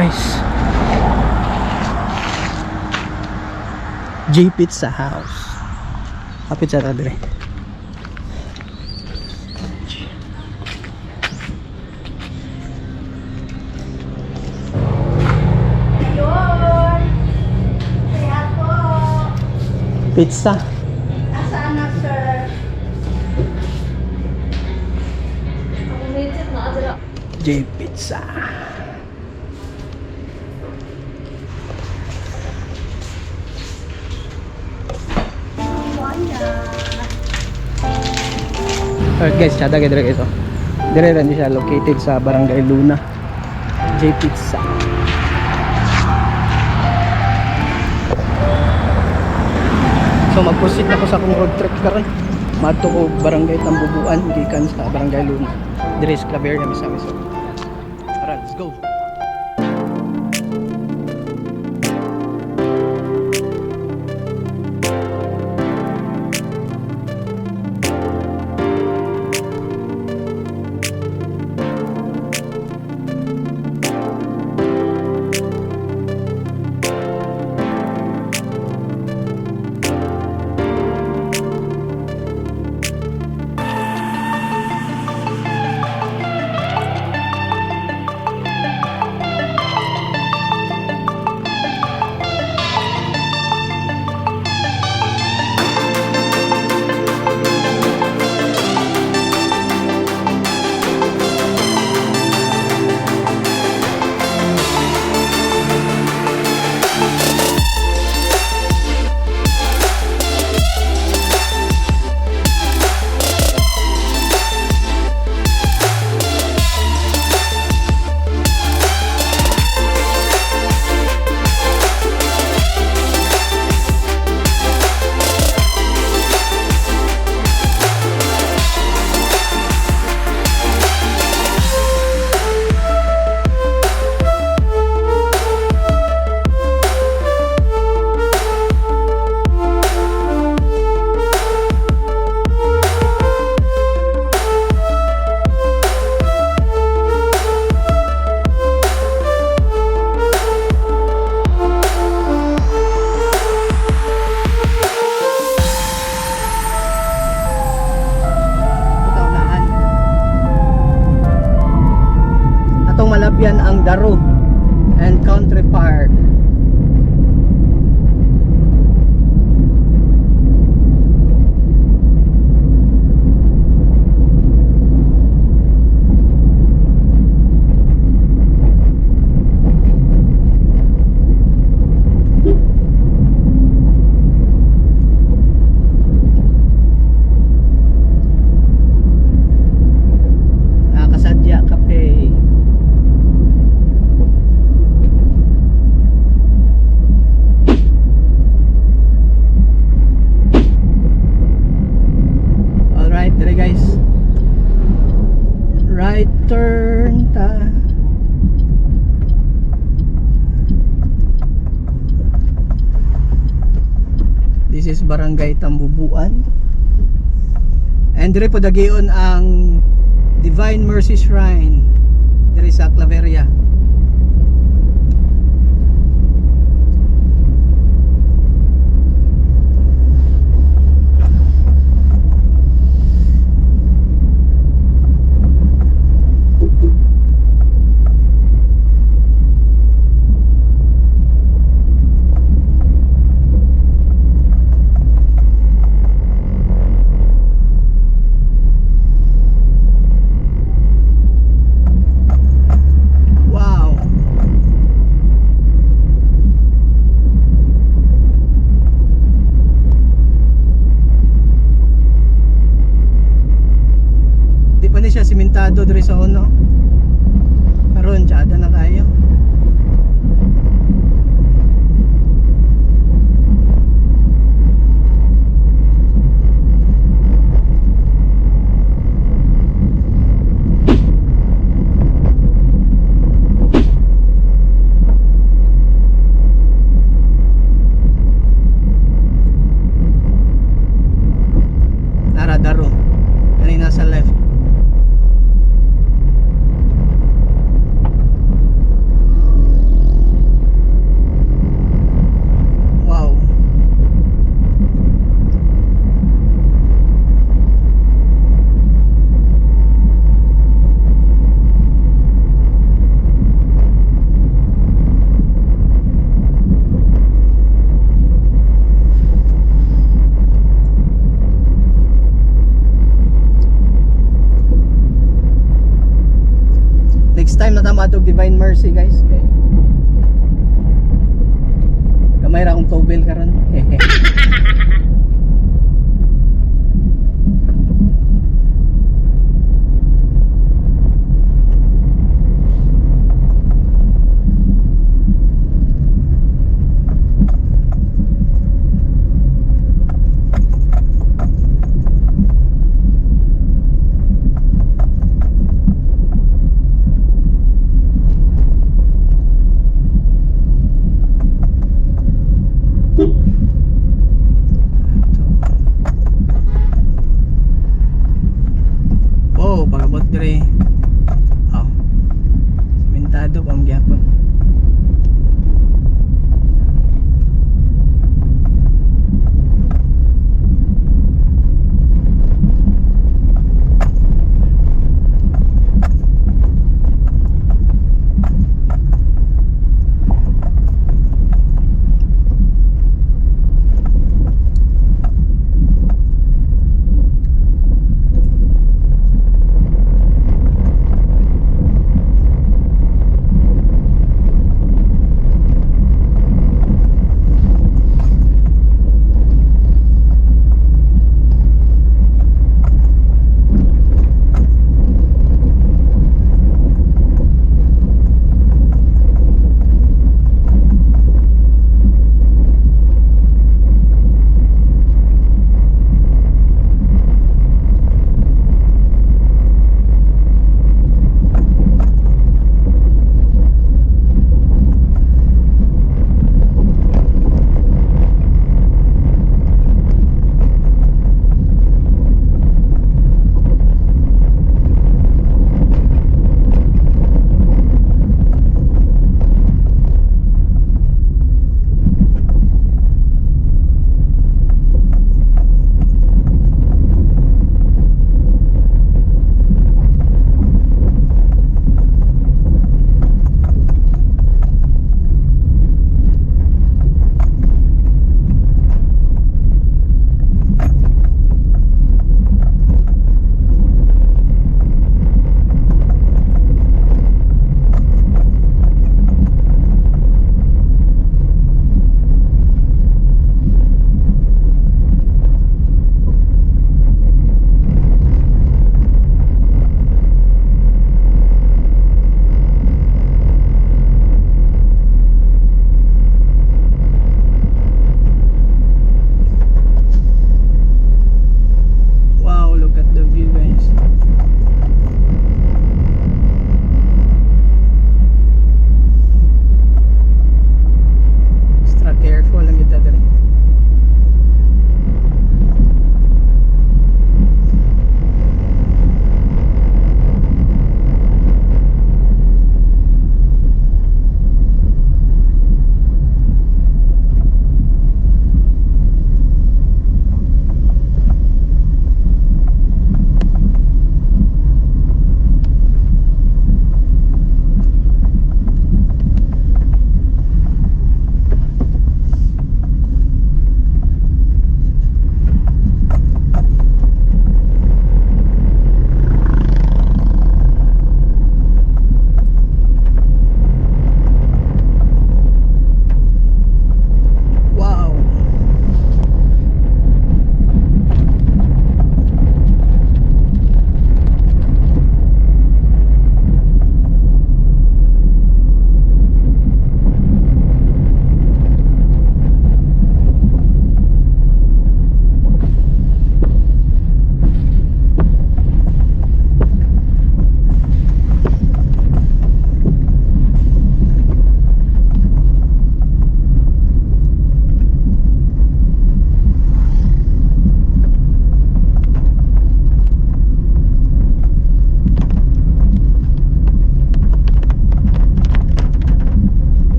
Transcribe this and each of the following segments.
Guys. J Pizza House. Kapit sa ta dire. Yun. Kaya po. Pizza. Asaan na, sir? J Pizza. Alright guys, tsada kay dire guys oh. Dire rin siya located sa Barangay Luna. J Pizza. So mag-proceed na ko sa akong road trip karon. Madto ko Barangay Tambubuan gikan sa Barangay Luna. Dire sa Claveria, Misamis. Tara, let's go. Kaunahan. Atong malabyan ang Daro and Country Park. Nakakasadya Cafe. Alright, dire guys. Right turn ta. This is Barangay Tambubuan. And dire po dagion ang Divine Mercy Shrine dire sa Claveria. Wow. Di pa ni siya simentado diri sa uno. Karon tsada na kayo. Nara Daro. Kanina sa left. maadtog Divine Mercy, guys, kay gamay ra akong towbell karon.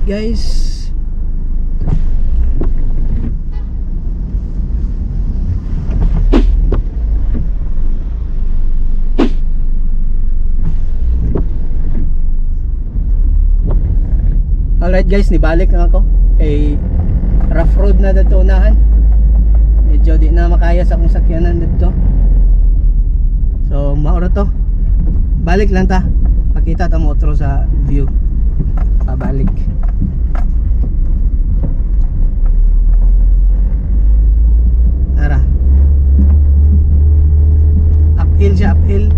Guys. Alright guys, nibalik na ako. Kay rough road na dito unahan. Medyo di na makaya sa akong sakyanan dito. So, maura to. Balik lang ta. Pakita ta mo otro sa view. Pabalik. Tara. Uphill siya, uphill.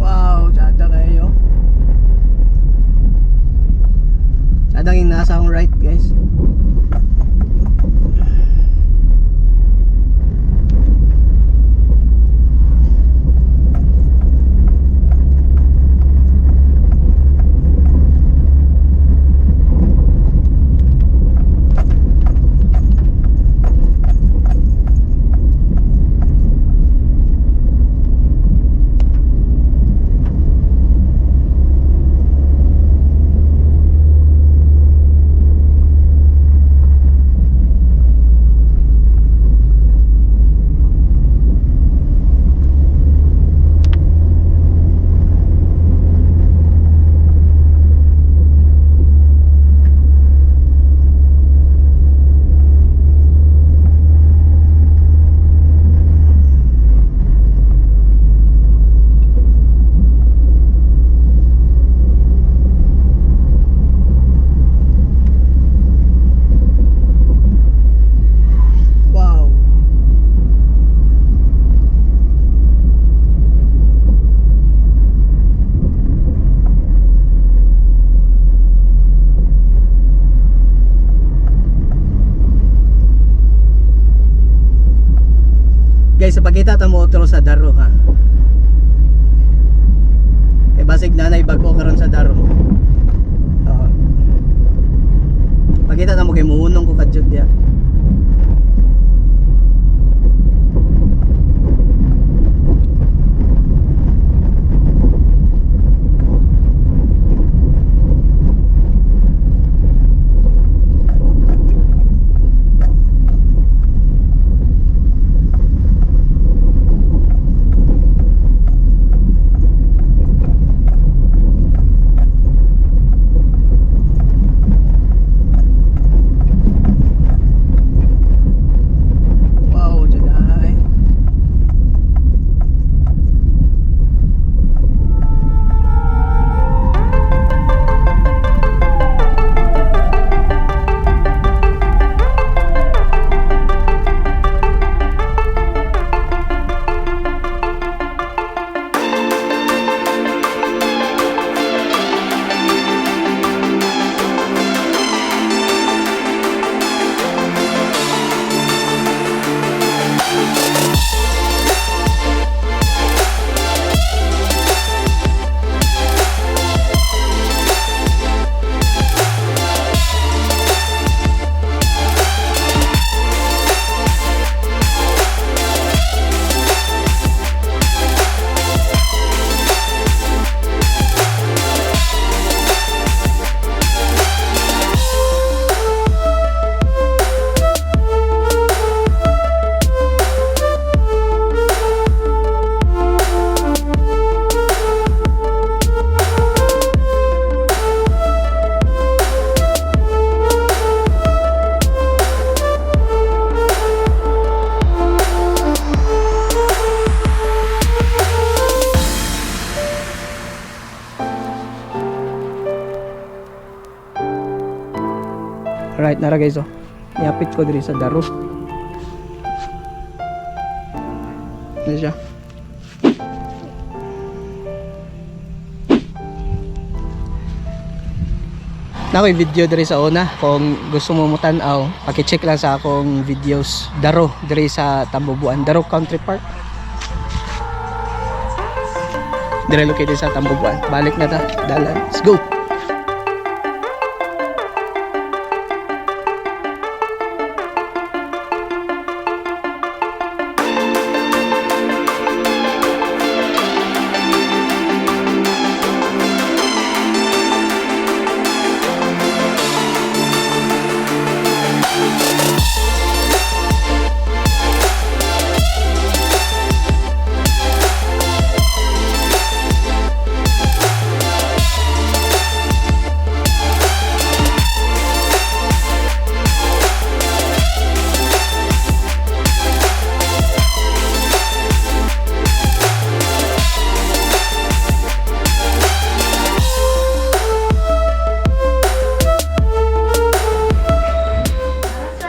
Wow, tsada kayo. Tsada yung nasa akong right, guys. Wow. Guys, sa pagkita ta mo otro sa Daro ha. Kay basig nanay bago karon sa Daro. Oo. Pagkita ta mo kay muunong ko kadyot diya. Alright, nara guys oh. Niapit ko diri sa Daro. Ano siya? Na ako'y video diri sa una. Kung gusto mo mutan-aw, paki-check lang sa akong videos Daro diri sa Tambubuan, Daro Country Park. Diri located sa Tambubuan. Balik na ta, dalan. Let's go.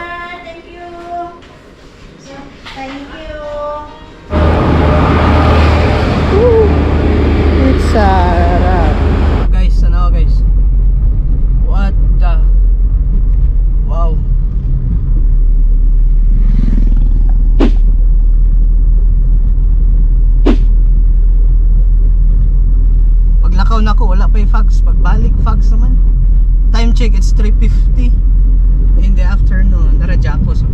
Sir, thank you. Sir, thank you. It's sarap. Guys, ano guys? What the? Wow. Paglakaw na ako, wala pa yung fogs. Pagbalik, fogs naman. Time check, it's 3:50 in the afternoon. Dara Jaco. So.